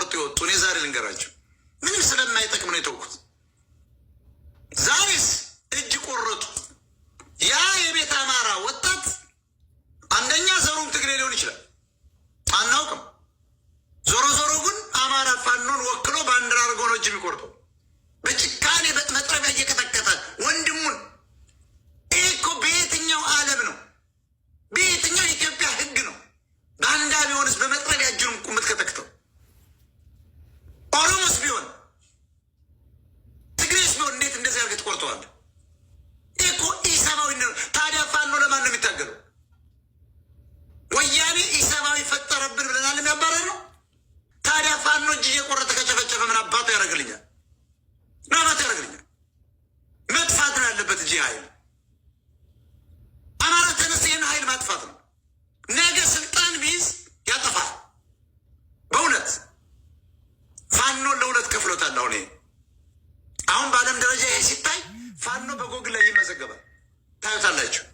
እየቆረጡ የወጡ እኔ ዛሬ ልንገራቸው፣ ምንም ስለማይጠቅም ነው የተውኩት። ዛሬስ እጅ ቆረጡ። ያ የቤተ አማራ ወጣት አንደኛ ዘሩም ትግሬ ሊሆን ይችላል፣ አናውቅም። ዞሮ ዞሮ ግን አማራ ፋኖን ወክሎ ባንዲራ አድርጎ ነው እጅ የሚቆርጠው። በጭካኔ በመጥረቢያ እየቀጠቀጠ ወንድሙን። ይህ እኮ በየትኛው ዓለም ነው? በየትኛው የኢትዮጵያ ሕግ ነው? ባንዳ ቢሆንስ በመጥረቢያ እጁን የምትቀጠቅጠው? ኦሮሞስ ቢሆን ትግሬስ ቢሆን እንዴት እንደዚህ አድርገህ ትቆርጠዋለህ? ይህ እኮ ኢሰብአዊነት ነው። ታዲያ ፋኖ ለማን ነው የሚታገለው? ወያኔ ኢሰብአዊ ፈጠረብን ብለናል፣ የሚያባረር ነው። ታዲያ ፋኖ እጅ እየቆረጠ ከጨፈጨፈ ምን አባቱ ያደርግልኛል? ምን አባቱ ያደርግልኛል? መጥፋት ነው ያለበት እንጂ ኃይል አማራ ተነስ፣ ይህን ኃይል ማጥፋት ነው። ነገ ስልጣን ቢይዝ ያጠፋል። በእውነት ፋኖን ለሁለት ከፍሎታል። አሁን ይሄ አሁን በዓለም ደረጃ ይሄ ሲታይ ፋኖ በጎግል ላይ ይመዘገባል። ታዩታላችሁ።